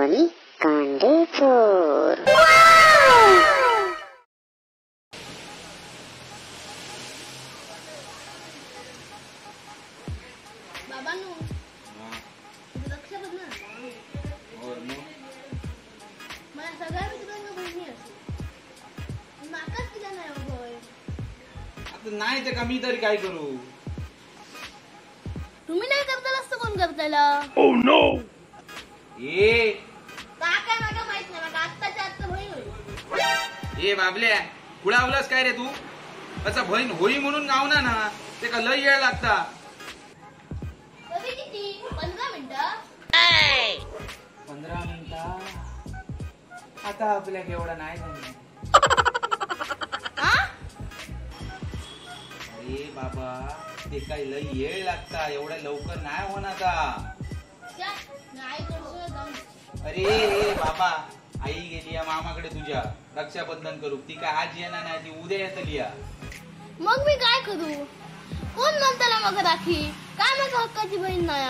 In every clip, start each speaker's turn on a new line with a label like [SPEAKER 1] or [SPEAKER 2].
[SPEAKER 1] मालवणी कांडेचोर.
[SPEAKER 2] बाबांनो, रक्षाबंधन मला सगळ्या मित्रांना बहिणी असते, माकाच किती नाही भय.
[SPEAKER 3] आता नाही ते का मी तरी काय करू?
[SPEAKER 2] तुम्ही नाही करताल असतं कोण करताला?
[SPEAKER 3] Oh no. ए
[SPEAKER 2] काय माका माहित नाही, माका आत्ताच्या आत्ता बहीण होईल.
[SPEAKER 3] ए बाबल्या, कुळावलास काय रे तू? असा बहीण होई म्हणून गावना ना ते का लय येळ लागता.
[SPEAKER 2] कधी किती 15 मिनिटं?
[SPEAKER 3] 15 मिनिटं आता आपल्या एवढा नाही झालं. अरे बाबा ते काय लय येळ लागता, एवढ्या लवकर नाही होणार आता. अरे ए बाबा, आई गेली या मामाकडे तुझ्या रक्षाबंधन करू, ती काय आज येणार नाही, ती उद्या येतली.
[SPEAKER 2] मग मी काय करू? कोण म्हणताला मग राखी? काय माझ्या हक्काची बहीण नाही?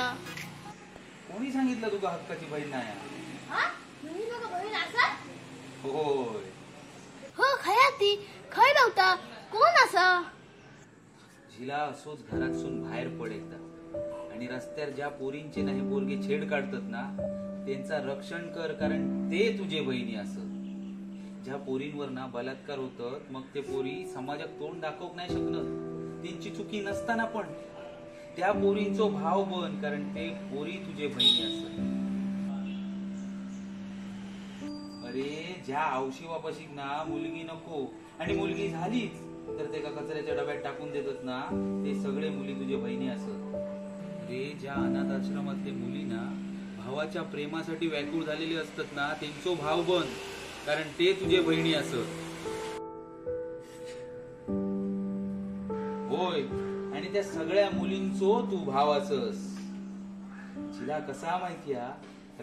[SPEAKER 3] कोणी सांगितलं तुका हक्काची बहीण नाही?
[SPEAKER 2] तुम्ही मग बहीण असा?
[SPEAKER 3] होय.
[SPEAKER 2] हो खया ती खय नव्हता कोण असा?
[SPEAKER 3] झिला असोच घरातसून बाहेर पड एकदा, आणि रस्त्यावर ज्या पोरींचे नाही पोरगे छेड काढतात ना त्यांचा रक्षण कर, कारण ते तुझे बहिणी असत. ज्या पोरींवर ना बलात्कार होतात मग ते पोरी समाजात तोंड दाखवू नाही शकत, त्यांची चुकी नसताना पण त्या पोरींचो भाव बन, कारण ते पोरी तुझे बहिणी असत. अरे ज्या आवशी वापशी ना मुलगी नको आणि मुलगी झालीच तर ते का कचऱ्याच्या डब्यात टाकून देतात ना, ते सगळे मुली तुझे बहिणी असत. अरे ज्या अनाथ आश्रमातले मुली ना भावाच्या प्रेमासाठी व्याकुळ झालेले असतात ना त्यांचो भाव बन, कारण ते तुझे बहिणी असत. होय, आणि त्या सगळ्या मुलींचो तू भाव असस. जिला कसा माहितीया,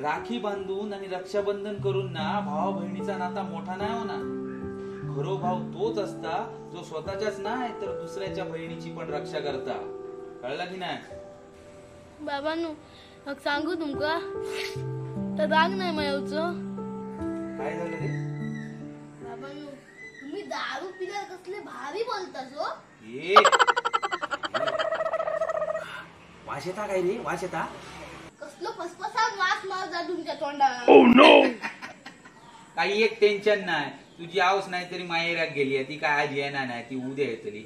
[SPEAKER 3] राखी बांधून आणि रक्षाबंधन करून ना भावा बहिणीचा नाता मोठा नाही होणार. खरो भाव तोच असता जो स्वतःच्याच नाही तर दुसऱ्याच्या बहिणीची पण रक्षा करता. कळला की नाही?
[SPEAKER 2] बाबांनो सांगू तुमका तर राग नाही मायावचो.
[SPEAKER 3] काय झालं रे?
[SPEAKER 2] बाबांनो तुम्ही दारू पिल्यावर कसले भारी बोलता सो.
[SPEAKER 3] वास येता काय रे? वास येता?
[SPEAKER 2] कसलो फसफसा वास मारता तुमच्या तोंडात.
[SPEAKER 3] Oh no. काही एक टेन्शन नाही, तुझी आऊस नाही तरी माहेरात गेली, ती काय आज येणार नाही, ती उद्या येतली.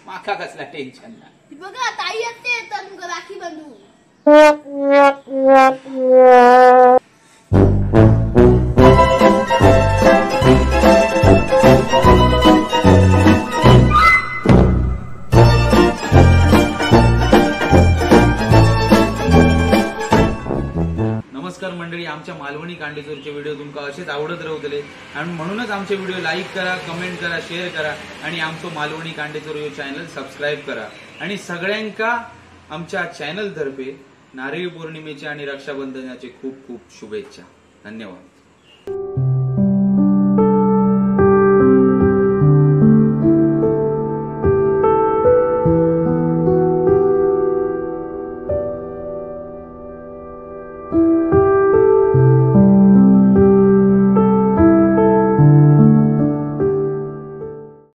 [SPEAKER 3] माका कसला टेन्शन नाही.
[SPEAKER 2] बघा ताई येते येतात तुमका राखी बांधू.
[SPEAKER 3] नमस्कार मंडळी, आमच्या मालवणी कांडेचोरचे व्हिडिओ तुमका असेच आवडत राहतले आणि म्हणूनच आमचे व्हिडिओ लाईक करा, कमेंट करा, शेअर करा आणि आमचो मालवणी कांडेचोर यो चॅनल सबस्क्राईब करा. आणि सगळ्यांका आमच्या चॅनल तर्फे नारळी पौर्णिमेच्या आणि रक्षाबंधनाचे खूप खूप शुभेच्छा. धन्यवाद.